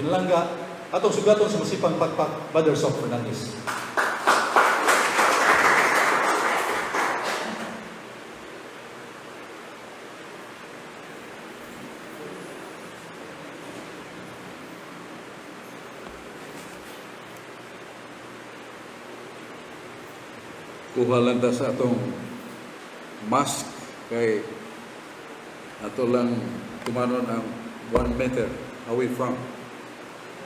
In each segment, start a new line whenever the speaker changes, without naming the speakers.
Pinalangga, atong sugaton sa masipang pakpak, Brother Soc Fernandez.
Kuha lang ta sa atong mask kay ato lang tumanon ang 1 meter away from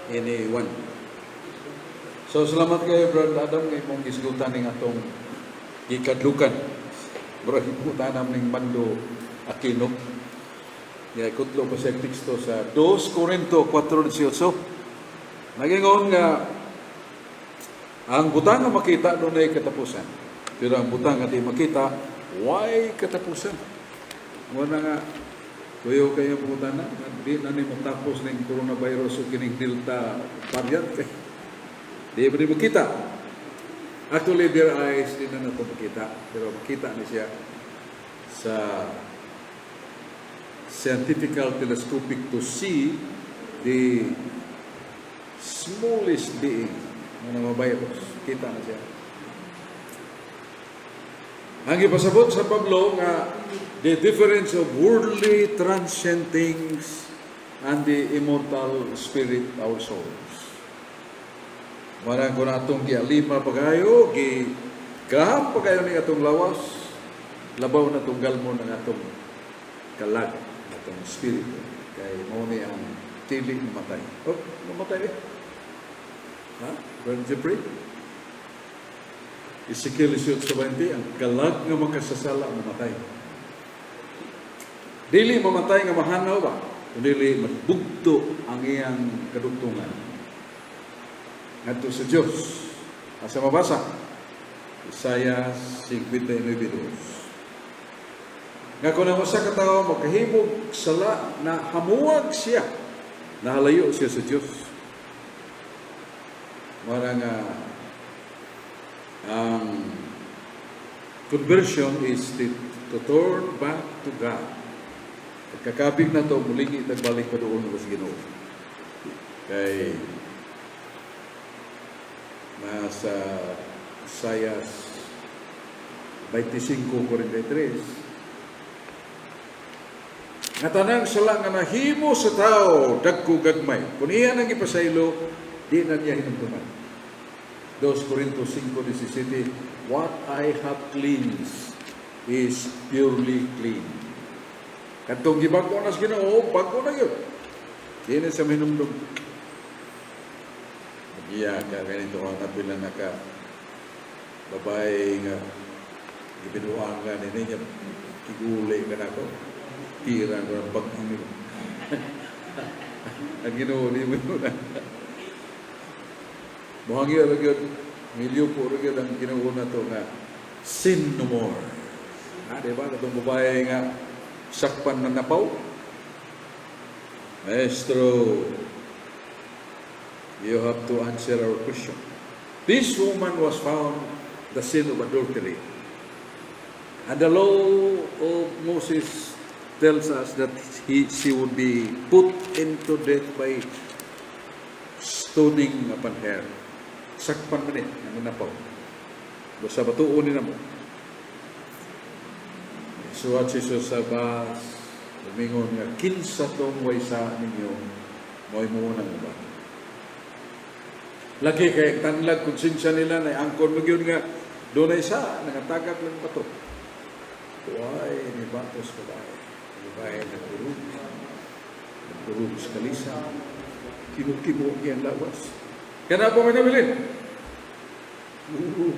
anyone. So salamat kayo, Brother Adam, nga imong gisgutan ning atong gikadlukan. Bro, himutan ning Mando Aquino. Ya kutlo pa siya teksto sa 2 Corinto 4:18. Nagingon nga ang butang nga makita dunay katapusan. Pero ang butang nga di makita, why katapusan? Muna nga, kuyo kayo pangutana, nga di na ni matapos ning coronavirus o kining Delta variant. Di ba di makita? Actually, their eyes, di na nato makita. Pero makita ni siya sa scientific telescopic to see the smallest being nga mga virus. Kita na siya. Ang ipasabot sa Pablo nga the difference of worldly transient things and the immortal spirit, our souls. Marang kung atong gialima pagayo, gi gaham pagayo ni atong lawas, labaw na tunggal mo ng atong kalag, atong spirito. Kay mao ni ang dili mamatay. Oh, mamatay eh. Ha? Brother Jeffrey? Ezekiel 18:20, ang kalag nga makasasala mamatay. Dili mamatay nga mahanaw ba? Dili magbugto ang iyang kadugtungan ngadto sa Dios. Asa mabasa? Isaiah 59:2. Nga kung ang usa ka tawo makahimog sala na hamuwag siya, nahalayo siya sa Dios. Mara nga ang conversion is to turn back to God. Pagkakabig na to, muling itagbalik pa doon sa Ginoo. Kay nasa Isaiah 25:43, nga tanang sala nga nahimo sa tao, dagko gagmay. Kung iya nang ipasaylo, di na niya hinumduman. 2 Corinto 5:17, "What I have cleansed is purely clean." Kadtong gibag-o na sa Ginoo, bag-o na yun. Di na sa minumdum. Magiya ka, ganito ka, napila na ka, babae nga, gibinuang ka, nini niya, kiguli ka na ako, tira ko ng bag nila. Ang Ginoo, di mo yun. Muhangyo ra gyud, milyo po ra gyud ang Ginoo na to nga sin no more. Ha, di ba? Katong babae nga sakpan na napaw. Maestro, you have to answer our question. This woman was found the sin of adultery. And the law of Moses tells us that she would be put into death by stoning upon her. Sakpan man eh, ano na po. Basta batuon ni na mo. Suwat si Jesus sa bas, lumingon nga, kinsa tong waysa ninyo, mo'y muunang uban. Lagi kay tanlag konsensya nila na angkon mo gyud nga dunay sa nangatagak lang bato. Why ni batos babae? Babae nagurog. Nagurog sa kalisa. Kinukibo ang lawas. Kaya na po may nabilin. Urog.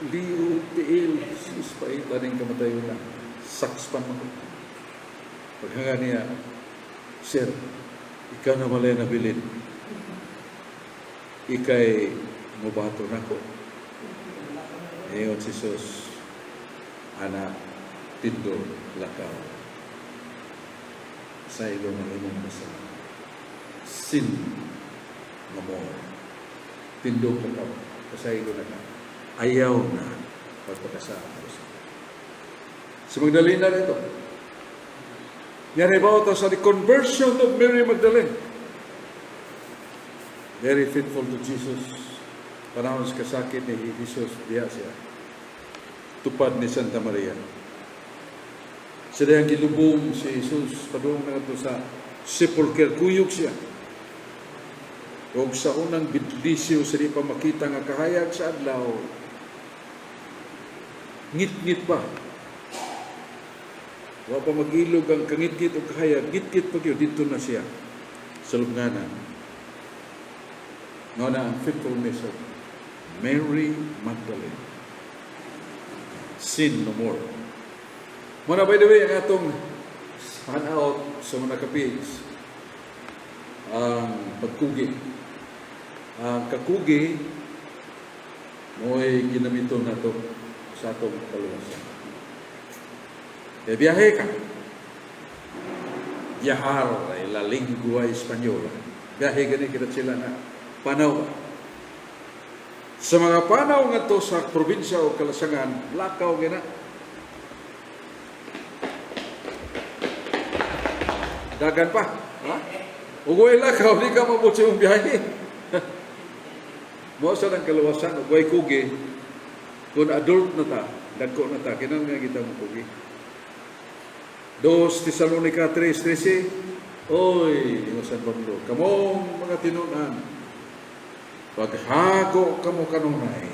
Liog, tiil. Sus, paita rin kamatayo na. Sakspan mo. Paghanga niya, "Sir, ikaw na malay nabilin. Ikay mubato na ko." Ingon si Jesus, "Anak, tindog, lakaw. Sa ilo ng imong kasalanan." Sin no more. Tindog, lakaw. Pasaylo na ka. Ayaw na pagpakasama ko sa. Si Magdalena rito. Yan about sa the conversion of Mary Magdalene. Very faithful to Jesus. Panahon sa kasakit ni Jesus, diha siya. Tupad ni Santa Maria. Sa dihang gilubong si Jesus, padung na sa sepulcher, kuyog siya. Og sa unang bidlisyo sa di pa makita nga kahayag sa adlaw, ngit-ngit pa. Wa pa mag-ilog ang kangit-ngit o kahayag, ngit-ngit pa gyud didto na siya sa lubnganan. Nga na ang faithfulness of Mary Magdalene. Sin no more. Muna, by the way, ang atong handout sa mga kapis, ang pagkugi. Ang kakugi mo'y ginamiton nato sa atong kaluwasan. Kaya biyahe ka. Viajar ay la lengua española. Biyahe gani kita sila na panaw. Sa mga panaw nga to sa probinsya o kalasangan, lakaw gina. Dagan pa. Ha? Ug way lakaw, di ka mabot sa imong biyahe. Mao sa nang kaluwasan, ug way kugi, kung adult na ta, dagko na ta, kinahanglan nga kita mo kugi. 2 Tesalonica 3:13. Oy, ingon San Pablo, kamong mga tinunan, paghago kamo kanunay.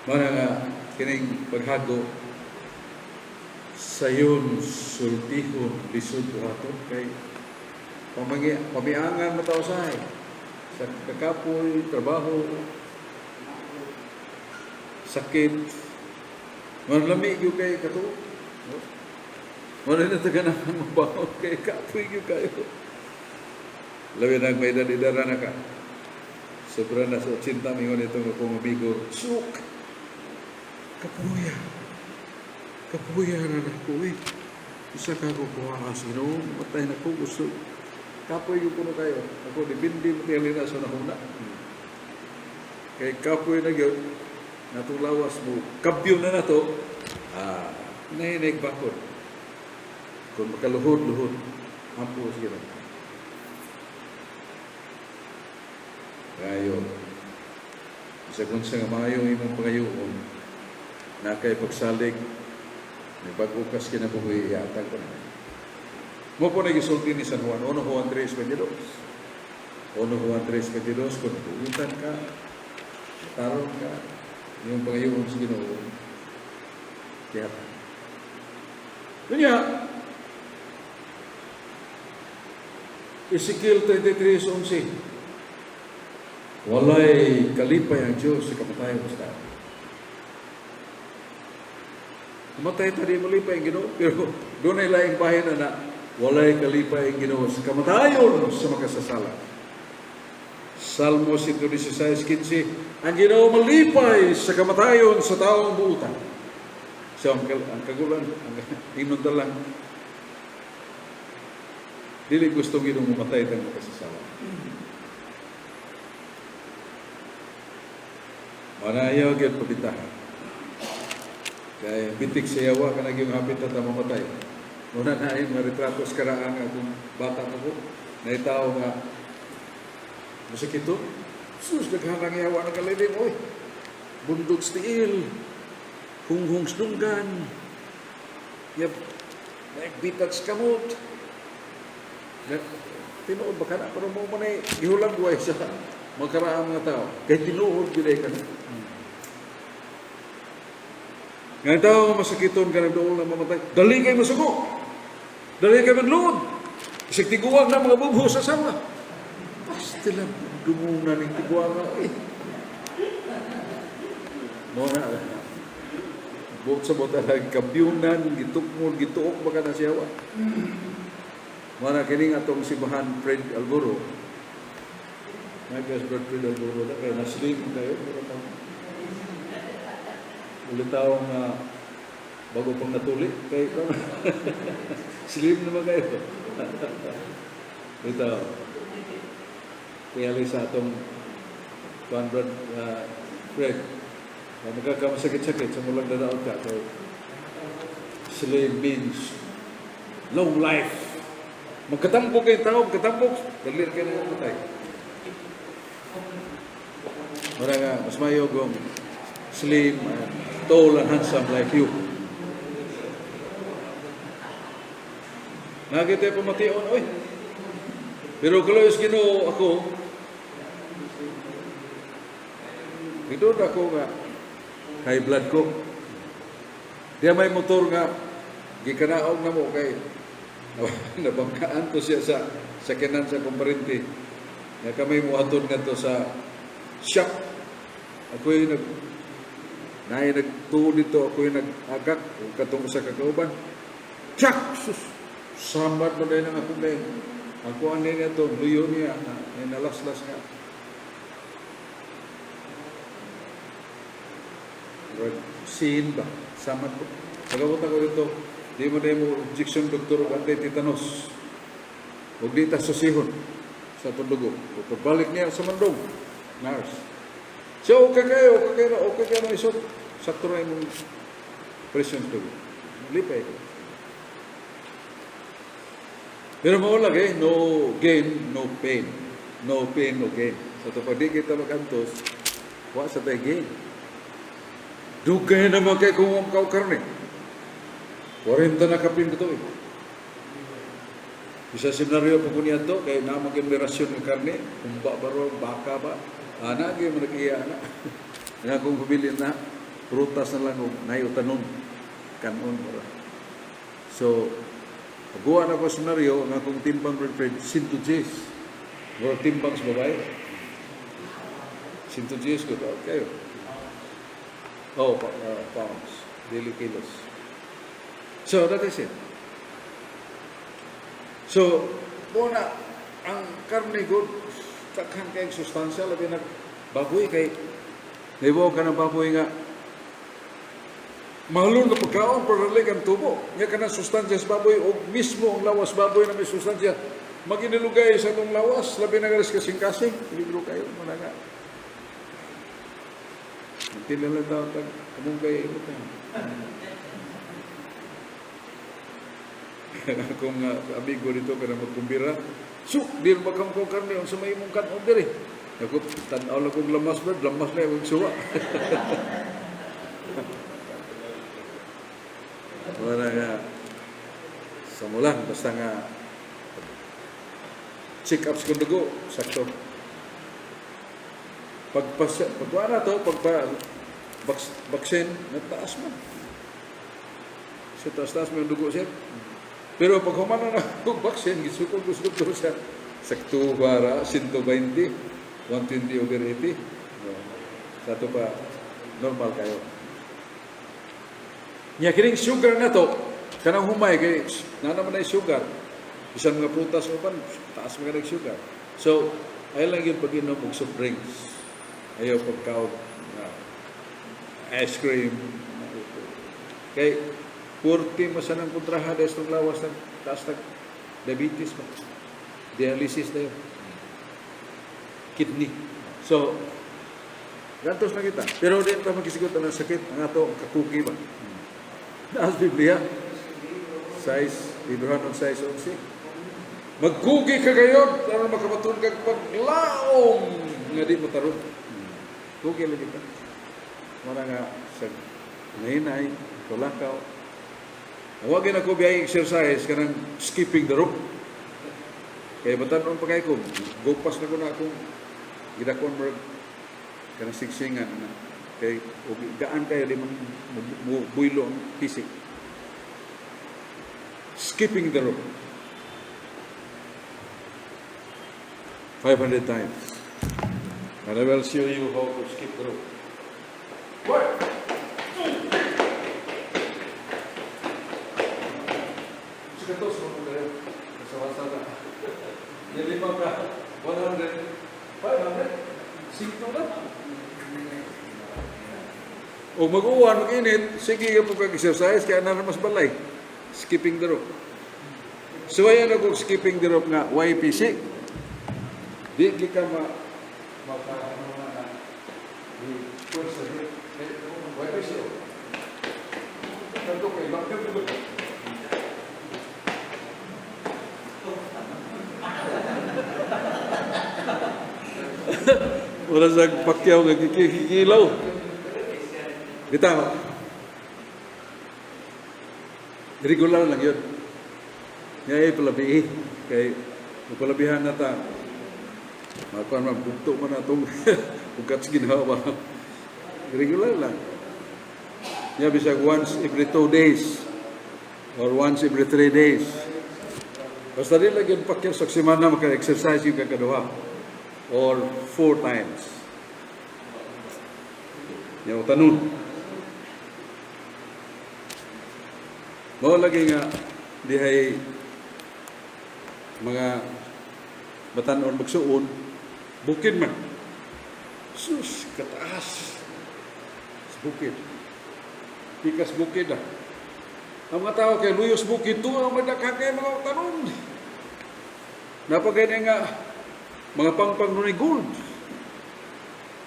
Mana nga, kining paghago, sayon sultihon lisod buhaton kay pamangi pamiangan mataw usahay sa kakapoy, trabaho, sakit. Manlami gyud kay kato. No? Wala na taganahan mabangon kay kapoy gyud kayo. Labi na may edad na ka. Sobra na sa 80, mingon itong akong amigo, "Suk! Kapuya. Kapuya na na ko eh. Isa ka ko kuha sa Ginoo, matay na ko gusto. Kapoy gyud kuno kayo." Ako dibindi mo tingali na sa nahuna. Kay kapoy na gyud natong lawas mo, kabyo na nato, nahinig bakod. Kung makaluhod, luhod. Ampo sa Ginoo. Kayo, sa kung sa nga maayo imong pangayoon, na kay pagsalig, may bago kas kinabuhi, ihatag ko na. Mo po nagisulti ni San Juan, 1 Juan 3:22. 1 Juan 3:22, kung buutan ka, tarong ka, yung pangayoon sa Ginoo, ihatag. Kanya, Ezekiel 33:11, walay kalipay ang Diyos sa kamatayon sa tao. Mamatay ta, di malipay ang Ginoo, pero doon ay laing bahin na na, walay kalipay ang Ginoo sa kamatayon sa makasasala. Salmo 116:15, ang Ginoo malipay sa kamatayon sa taong buutan. So, ang kagulan, ang inunta lang, dili gustong Ginoo mamatay tang makasasala. Manayaw gyud pabitahan. Kay bitik sa yawa ka naging hapit na ta mamatay. Muna na ay mga retrato sa karaan nga kung bata pa ko, naitaw nga masakit to. Sus, naghanang yawa na kalilim, oy. Bundog sa tiil, hunghong sa dunggan, yap, nagbitag sa kamot. Tinuod ba ka na? Pero mo man ay gihulagway sa magkaraang mga tao. Kay tinuod gid ka na. Nga tao masakiton ka nagdool na mamatay. Dali kay masugo. Dali kay magluod. Isig tiguang na mga bubho sa sama. Basta lang dumuna ning tiguang nga. Eh. Mo na. Buot sa buot ang kabyunan, gitukmol, gituok ba ka na siya wa? Mana kining atong simbahan Fred Alburo. Nagas Brad Fred Alburo na kay naslim kayo. Ulitaw nga bago pang natuli kay slim naman kayo. Ito. Kaya sa atong kuan Brad Fred. Kung magkakamasakit-sakit sa mulang dadaot ka kay slim means long life. Magkatambok kay tao, magkatambok, dali ra kayo na patay. Mura nga, mas mayo kung slim and tall and handsome like you. Nakita yung pamation, oy. Pero kaluoy sa Ginoo ako, doon ako nga, high blood ko. Di may motor nga, gikanaog na mo kay nabangkaan to siya sa sakyanan sa kumparente. Nga kami muhatod nga to sa shop. Ako'y nag naay nagtuo dito, ako'y nag-agak ug katong usa ka kauban. Tsak! Sus! Samad mo dahil ang akong dahil. Ako ang niya to, luyo niya, na, nalaslas nga. Murag, sin ba? Samad ko. Pagabot ako dito, di mo na mo injection doktor og anti-tetanus. Ug di ta susihon sa atong dugo. Ug pagbalik niya sa mandong, nurse. So, okay kayo na isot. Sakto na imong presyon sa dugo. Lipay ko. Pero mao lagi, no gain, no pain. No pain, no gain. Sa so, pag di kita magantos, wa sa tay gain. Dugay naman kay kung kaw karne. 40 na kapin ko to eh. Isa seminaryo pa ko niya to, kay na maging may rasyon ng karne, kumba ba ro, baka ba, ana, gyud mo nag-iya, ana. Nga kung pamilya na, prutas na lang, og nayutanon, kanon, ora. So, pagkuha na ko sa seminaryo, nga kung timbang Brad Fred, 110. Mura timbang sa babae. 110 ko, kayo. Oh, pounds. Daily kilos. So, that is it. So, muna, ang karne good, takhan kay sustansya, labi na baboy kay, naibaw ka ng baboy nga, mahalon na pagkaon, pero dali kang tubo. Nga ka ng sustansya sa baboy, o mismo ang lawas baboy na may sustansya, maginilugay sa itong lawas, labi na galis kasing-kasing, libro kayo, muna nga. Magtila lang daw, tag, kamong kay, utang. Akong amigo dito kana magkumbira. Su, di ba kang kong karne unsa may imong kanon diri? Ako tan-aw lang kong lamas brad, lamas na imong suwa. Wala nga sa mulan basta nga check ups kong dugo sakto. Pagpas pagwara to pagpa vaccine nataas man. Sa taas-taas mo yung dugo sir. Pero pag humana na ako vaccine, gisukol ko sa doktor sa sakto para 120, 120 over 80. No. Sa ito pa, normal kayo. Nya kining sugar na to, kanang humay, kay na naman ay sugar. Bisan mga prutas o pan, taas mga nag sugar. So, ay lang yun pag-inom og soft drinks. Ayaw pagkaon na ice cream. Kay, 40 mo sa nang kontraha dahil itong lawas ng taas ng diabetes ba? Dialysis na yun. Kidney. So, gantos na kita. Pero di ta magkisigot ng sakit. Ang ato, ang kakuki ba? Naas Biblia. Size, Hebrew size 11. Magkugi ka gayon, para makabaton kag paglaom nga di mo tarong. Kugi lagi ka. Mara nga sa nahinay, kulakaw. Huwag na ko biyay exercise kanang skipping the rope. Kaya batan-on pa kay ko, gopas na ko na akong gidakon murag kanang sigsingan na. Kay og gaan kayo di man mo buylo ang pisik. Skipping the rope. 500 times. And I will show you how to skip the rope. 1, 2, 3. Sikatos mo kung kayo. Nasa na. Hindi pa ka. 100. 500. Singko na. O mag-uwan, mag-init, sige ka po kag-exercise, kaya na mas balay. Skipping the rope. So ayan ako skipping the rope nga YPC. Di ka maka ano na na di pwersa di YPC. Tanto kay bakit ko. Wala sa Pacquiao nga gikilaw. Bitaw. Regular lang yun. Nga ay palabi kay palabihan na ta. Makuan man bugto man atong ugat sa ginhawa. Regular lang. Ya bisag once every 2 days or once every 3 days. Basta di lang yun Pacquiao sa semana maka-exercise yung kakaduha or four times. Ya utanon. Mao lagi nga dihay mga batan-on magsuon, bukid man. Sus, kataas. Sa bukid. Pikas bukid ah. Ang mga tao kay luyos bukid to ang madakha kay mga tanon. Napagay nga mga pangpang dunay gold.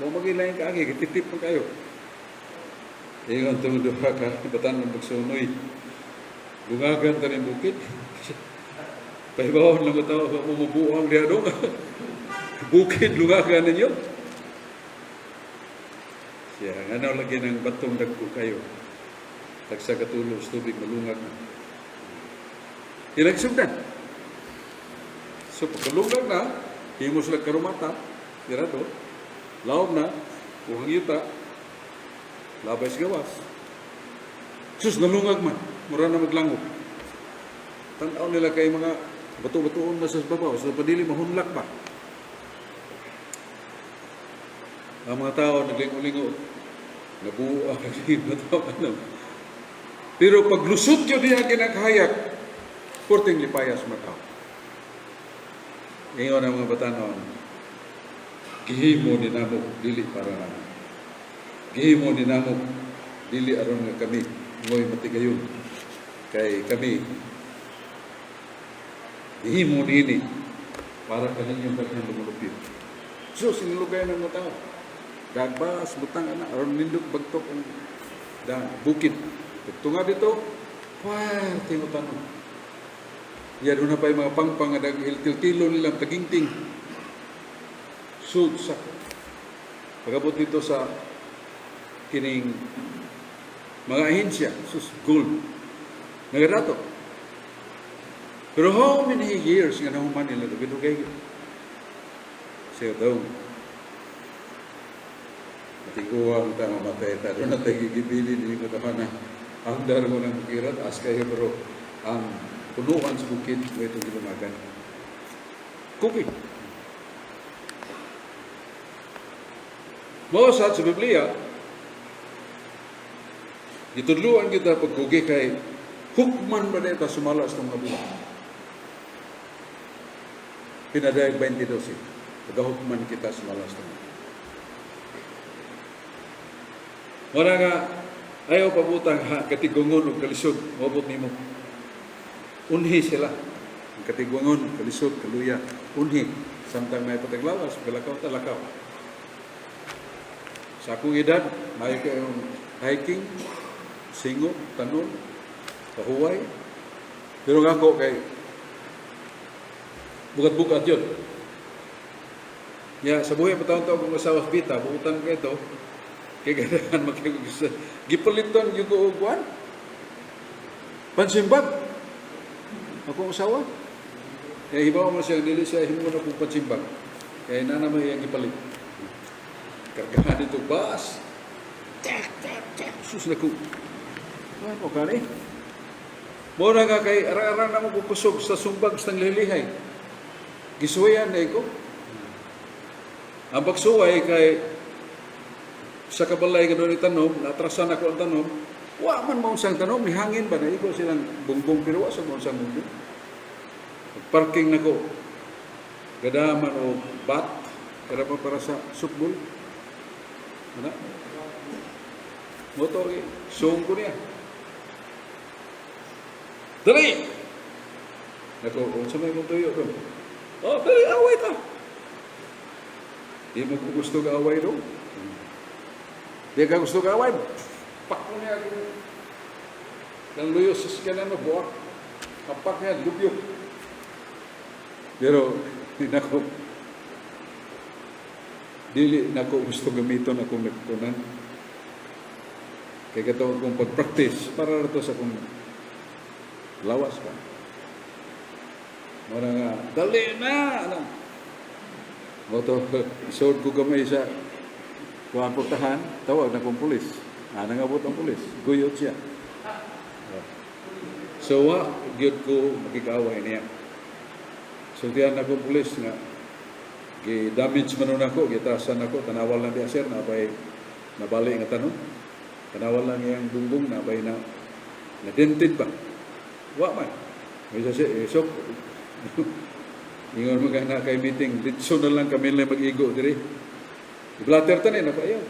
Mo magilain ka agi, gititip man kayo. Ingon tong duha ka batan-on magsunoy. Bungagan ta ning bukid. Pahibawon lang tao mumubuang diha dong. Bukid lungagan ninyo. Siya, ngano lagi ng batong dagko kayo. Tagsa katulo sa tubig malungag na. Ilang sugdan. So pagkalungag na, himo sila karumata, tirado, laom na, kuhang yuta, labay sa gawas. Sus, nalungag man, mura na maglangop. Tanaw nila kay mga bato-batoon na sa babaw, so padili mahunlak pa. Ang mga tao naglingo-lingo, nabuang, naglingo, ano. Pero paglusot yun niya kinakahayak, porting lipayas mga tao. Ngayon ang mga batanon, gihimo ni namo dili para namo. Gihimo ni namo dili aron nga kami ngoy matigayon. Kay kami gihimo nini para kaninyong daghang lumulupit. So sinulugay ng mga tao. Gagbas, butang ana, aron nindot bagtok ang daan, bukid. Pagtunga dito, puwerte mo tanong. Ya, doon na pa yung mga pangpang nga nag-tiltilo nilang taginting. Sud sa pagabot dito sa kining mga ahensya, sus, gold. Nagarato. Pero how many years nga nahuman nila dugay-dugay? Siya daw, matiguang ta mamatay ta. Doon na tayo gigibili ni ko na ang dargo ng bukirat, as kayo pero ang punuan sa bukid mo itong gilumagan. Kuki. Mao sa Biblia, gitudluan kita pagkugi kay hukman ba na ito sumala sa mga buwan. Pinadayag 20:12, pagahukman kita sumala sa mga. Wala nga, ayaw pabutang ha, katigungon o kalisod, mabot nimo. Unhi sila. Ang katigungon, kalisod, kaluya, unhi. Samtang may pataglawas, galakaw, talakaw. Sa akong edad, may kayong hiking, singo, tanon, pahuway. Pero nga ako kay bukat-bukat yun. Ya, sa buhay patawon-tawon kong asawa sa bita, buutan ko ito, kay ganahan makikugisa. Gipaliton yung ko og kuan. Pansimbag. Akong asawa. Kaya hibaw mo siya, dili siya himo na kong pansimbag. Kaya na naman iyang gipalit. Kargahan ito, bas. Tak, tak, tak. Sus na ko. Ano ka ni? Mura nga kay arang-arang na mo kukusog sa sumbag sa lilihay. Gisuwayan na ko. Ang pagsuway kay sa kabalay ka doon itanom, natrasan ako ang tanom, wa man maunsang tanom, ni hangin ba na iko silang bungbong pero wa sa maunsang bungbong. Parking na ko, gadaman o bat, kada pa para sa sukbol. Ano? Moto, eh, sung ko niya. Dali! Nako, kung sa may mong tuyo ko. Oh, dali, away ta. Di mo ko gusto ka away do. Di ka gusto ka away. Pak ko niya. Kang luyo sa sikanan mo, buwak. Kapak niya, lubyok. Pero, nako, Dili nako gusto gamiton akong natutunan. Kay kato akong pag-practice para ra to sa akong lawas ba. Mura nga, dali na! Ano? Mao to, isod ko gamay sa kuhan portahan, tawag na kong pulis. Ah, nangabot ang pulis. Guyot siya. So, wa, gyud ko makig-away niya. So, diyan akong pulis nga, gi-damage man nun ako, gitrasan ako, tanawal lang diya, sir, nabay, nabali nga tanong. Tanawal lang iyang bungbong, nabay na, na-dented ba? Wa man. May sa siya, eh, so, ingon mo ka na kay meeting, ditso na lang kami lang mag-igo diri. I-blatter ta ni, naku, ayaw.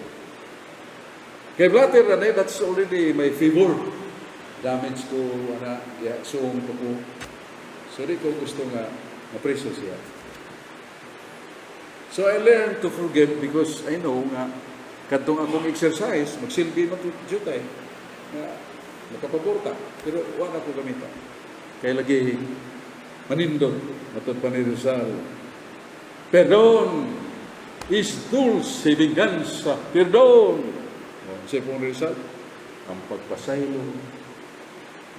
Kay blatter na ni, that's already my favor. Damage ko, ana, ya, suong ko ko. So, di ko gusto nga mapreso siya. So, I learned to forgive because I know nga, kadtong akong exercise, magsilbi man to jutay, nga makapaborta. Pero wala ko gamita. Kay lagi, manindot, matod pa ni Rizal. Perdón is dulce venganza. Perdón. O, sa pong Rizal, ang pagpasaylo,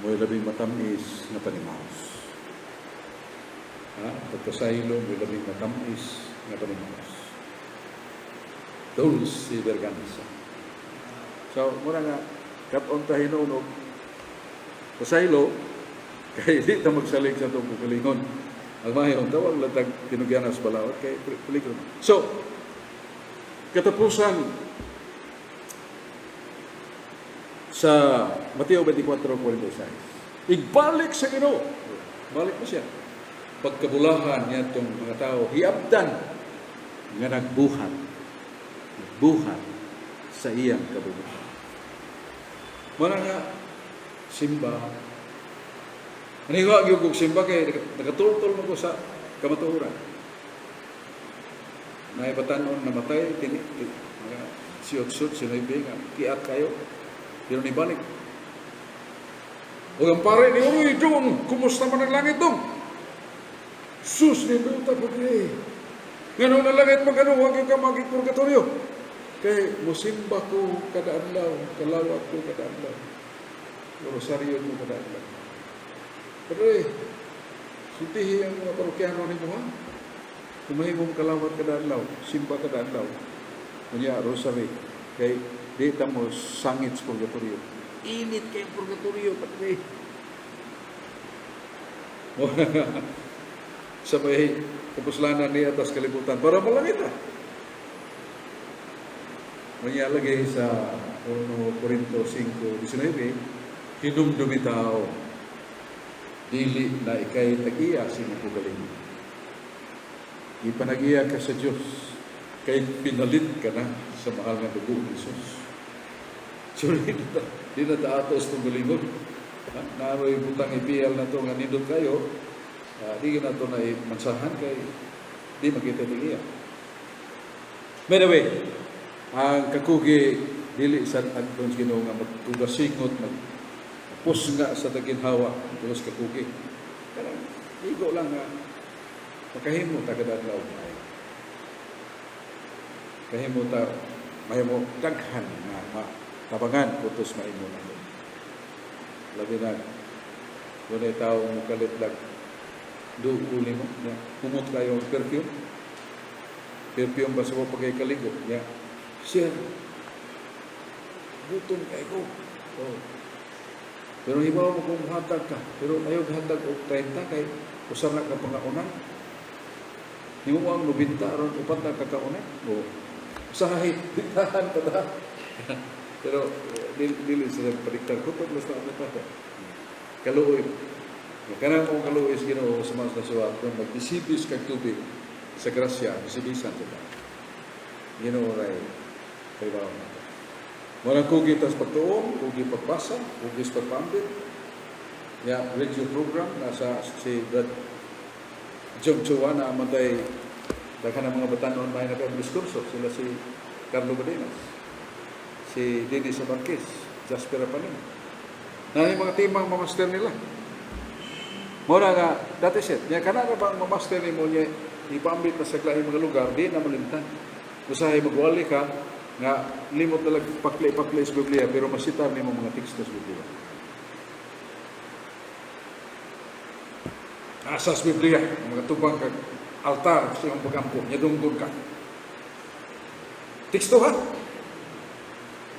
mo'y labing matamis na panimaos. Ha? Pagpasaylo, mo'y labing matamis na panimaos. Dulce venganza. So, muna nga, kat-on ta hinuon og pasaylo, kay di ta magsalig sa atong kaugalingon. Ang mayo, tawag lang tag tinugyanas balaod, kay peligro. So, katapusan sa Mateo 24:46. Igbalik sa Ginoo. Balik mo siya. Pagkabulahan niya itong mga tao, hiabtan nga nagbuhat. Nagbuhat sa iyang kabubuhan. Mana nga, simba. Maniwa gyud kog simba kay nakatultol mo ko sa kamatuoran. Naay batanon namatay tini mga siyot-siyot sinuibi nga kiat kayo pero nibalik. Ug ang pare ni, "Uy, dong, kumusta man ang langit, dong?" "Sus, nindota po diri. Ngano na langit magano, wag ka maging purgatorio. Kay musimba ko kada adlaw, kalawat ko kada adlaw. Rosaryo ko kada adlaw." "Pero eh, sultihi ang mga parokyano ni mo, ha? Kung mahimong kalawat kada adlaw, simba kada adlaw, kunya rosary, kay di ta mo sangit sa purgatorio. Init kay purgatorio, padre." Sa may kapuslanan ni atas kalibutan para malangit ah. Manya lagi sa 1 Corinto 5:19, hinumdumi tao, dili na ikay tag-iya sa imong kaugalingon. Ipanag-iya ka sa Diyos, kay pinalit ka na sa mahal nga dugo ni Jesus. So, di na ta ato sa kaugalingon. Ha? Naroy butang ipiyal na to nga nindot kayo, di na to na mansahan kay di makita tag-iya. By the way, ang kakugi dili sa agton sa Ginoo nga magkugasingot, mag nga sa taginhawa tulos kakugi. Kanang igo lang nga makahimo ta kada adlaw ay. Kahimo ta mahimo daghan nga matabangan putos mahimo na. Labi na dunay tawo mokalit lang duol nimo nya humot kayo ang perfume. Perfume ba sa mo pagkay kaligo nya. "Sir, gutom kay ko." Oh. Pero hibaw mo kung hatag ka, pero ayaw hatag og 30 kay usa na ka pangaunan. Nimo mo ang 90 aron upat na kakaunan. Oh. Usahay diktahan pa ta. Pero dili, dili sila padiktar ko pag basta ang pa. Kaluoy. Kanang kung kaluoy sa Ginoo sa mga nasuwat kung magdisibis kag tubig sa grasya, disibisan ta. Ginoo ray kay bawo na. Mura kugi tas pagtuong, kugi pagbasa, kugi sa pagpambit. Ya, radio program nasa si Brad Job Chua na amatay daghan ng mga batanon may na diskurso sila si Carlo Badenas, si Dennis Marquez, Jasper Apanin. Na yung mga timang mamaster nila. Mura nga, that is it. Nya kana ra bang mamaster nimo niya ipambit na sa laing mga lugar, di na malimtan. Usahay magwali ka nga limot na lang pakli-pakli sa Biblia pero masitar nimo mga teksto sa Biblia. Asa sa Biblia, ang mga tubang kag altar sa iyong pagampo, nyadunggon ka. Teksto ha?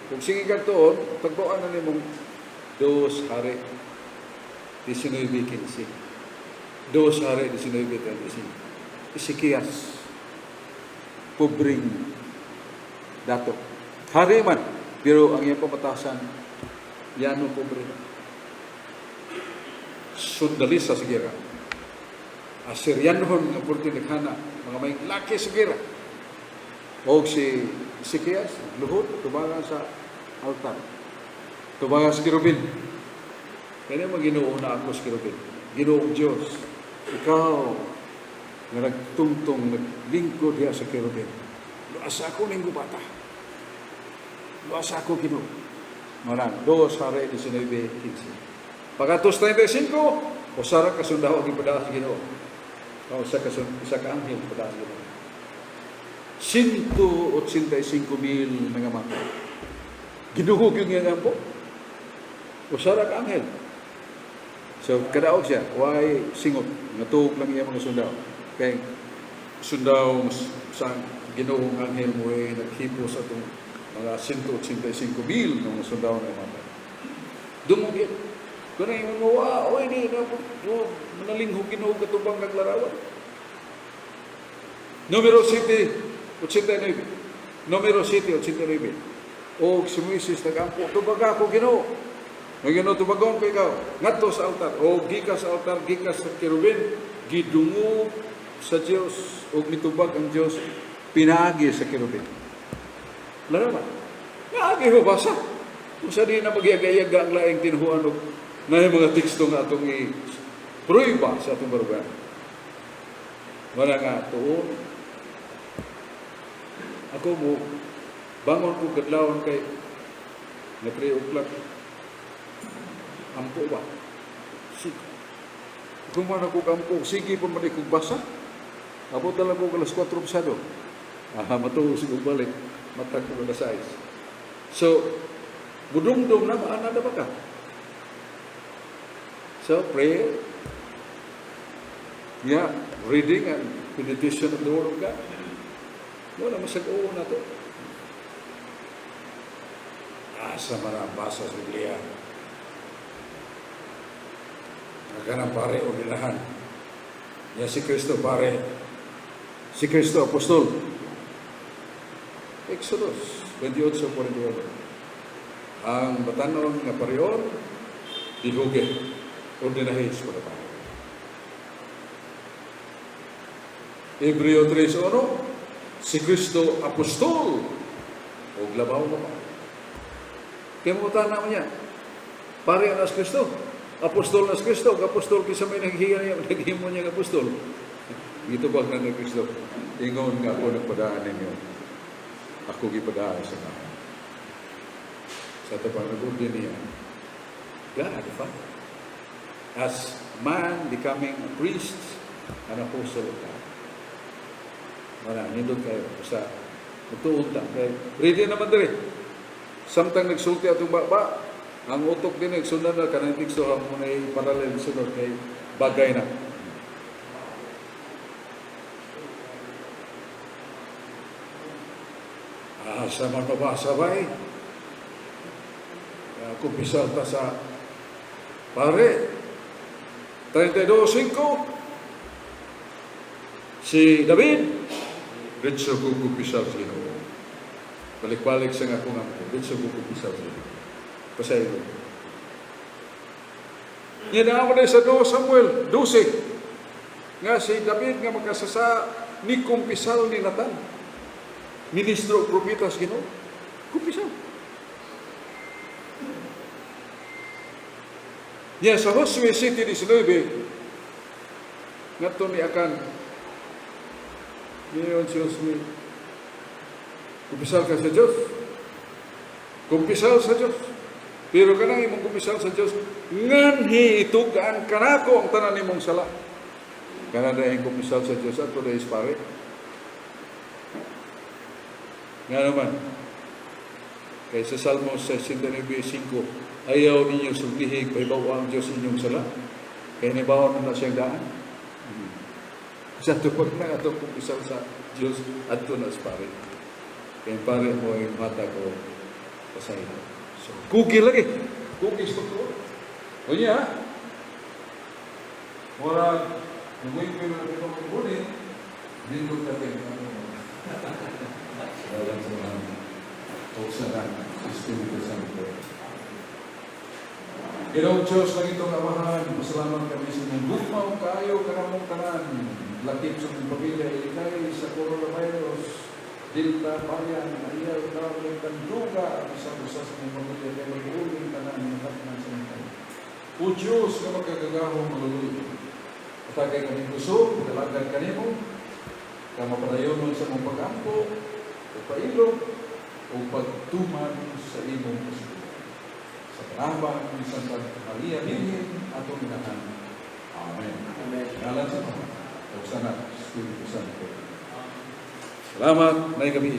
Kung sige kag tuon, tagboan na nimong 2 Hari 19:15. 2 Hari 19:35. Ezekias, pobreng dato. Hari man, pero ang iyang pamatasan, yano pobre. Sundalisa sa gira. Assyrianhon nga purti naghana, mga may laki sa gira. O si Ezekias, luhod, tubangan sa altar. Tubangan sa kerubin. Kaya naman Ginoo na ako sa kerubin. Ginoong Diyos, ikaw nga nagtungtong, naglingkod diha sa kerubin. Luasa ako ning gubata. Luasa ako Ginoo. Marang, 2 Hari 19:15. Pagatos 35, usara ka sundao ang ipadala sa Ginoo. O isa ka anghel ipadala sa Ginoo. 185,000 mga mata. Ginuhog yung iyang ampo. Usara ka anghel. So, kadaog siya. Why singot? Natuog lang iya mga sundao. Kay sundao sa Ginoong anghel mo ay naghipo sa itong mga 185,000 ng mga sundao na mata. Dungog yun. Kung na yung mga, oy, di, na, manalinghog Ginoo katubang kaglarawan. Numero 7, 89. Numero 7, 89. O si Moises nagampo, tubag ako Ginoo. Nga Ginoo tubagon ko ikaw. Ngadto sa altar. O gikas sa altar, gikas sa kerubin, gidungo sa Dios og mitubag ang Dios pinaagi sa kerubin. Larawan. Naagi mo basa. Kung sa di na magyagayaga ang laing tinuhuan og na mga teksto nga atong i-pruiba sa atong barugan. Wala nga tuon. Ako mo, bangon ko kadlawon kay na 3 o'clock. Ampo ba? Sige. Kung man ako kampo, sige pa man ikong basa. Abot na lang ko alas 4 pasado. Matuo siguro balik. Matag ko alas 6. So, budungdong na, maana na ba ka? So, prayer, yeah, reading and meditation of the Word of God. Wala, masag-oo na to. Asa man ang basa sa Biblia. Ang pare o dinahan. Ya si Kristo pare. Si Kristo apostol. Exodus 28:48. Ang batanon nga parion dihuge ordinahe sa mga pare. Hebreo 3:1, si Kristo apostol og labaw nga pare. Kaya mo tanaw niya, pare na si Kristo, apostol na si Kristo, og apostol kisa may naghiya niya, naghimo niya ng apostol. Gitubag na ni Kristo, ingon nga ako nagpadaan ninyo, ako gipadaan sa tao. Sa ito pang nag-ordi niya, God the Father, as man becoming a priest and apostle of God. Wala, nindot kayo. Basta, magtuon ta. Kaya, ready naman diri. Samtang nagsulti atong baba, ang utok din, nagsundan na, kanang teksto, ang muna parallel sunod kay bagay na. Sa mababasa ba eh? Kumpisal ta sa pare. 32:5. Si David, diretso ko kumpisal sa Ginoo. Balik-balik sa nga akong ampo, diretso ko kumpisal sa Ginoo. Pasaylo. Yan ang ako sa 2 Samuel 12. Nga si David nga makasasa ni kumpisal ni Nathan. Ministro o propeta sa Ginoo. Kumpisal. Yan sa Josue 7:19, ngadto ni Akan. Ngayon si Josue, kumpisal ka sa Diyos. Kumpisal sa Diyos. Pero kanang imong kumpisal sa Diyos, nganhi itugaan kanako ang tanan nimong sala. Kana dahil kumpisal sa Diyos, ato dahil pare. Nga naman, kay sa Salmo 69:5, "Ayaw ninyo suglihig, pahibaw ang Diyos inyong sala. Kay nahibaw na siyang daan." Sa tupag na ato kung isa sa Diyos, adto na sa pare. Kay ang pare mo ay matag o pasaylo. So, cookie lagi. Cookies to ko. Unya, murag, nagwingwing na ito magbulit, nindot na kayo. Salamat sa mga o sa Espiritu Santo. Ginoong Diyos, langitong Amahan, pasalamat kami sa inyong gugma ug kaayo kanamong tanan. Lakip sa among pamilya, ilikay sa coronavirus, Delta variant, ayaw tawag kanduga, bisan usa sa among pamilya kay mag-uling tanan makatnan sa among tanan. O Diyos nga makagagahom maluluy, hatagay kami kusog, dalagad kanimo, ka mapadayonon sa among pag-ampo, o pailog, o pagtuman sa imong kasuguan. Sa pangalan ni Santa Maria Birhen, atong inahan. Amen.
Amen.
Ngalan sa Ama, ug sa Anak, Espiritu Santo. Salamat, may gabi.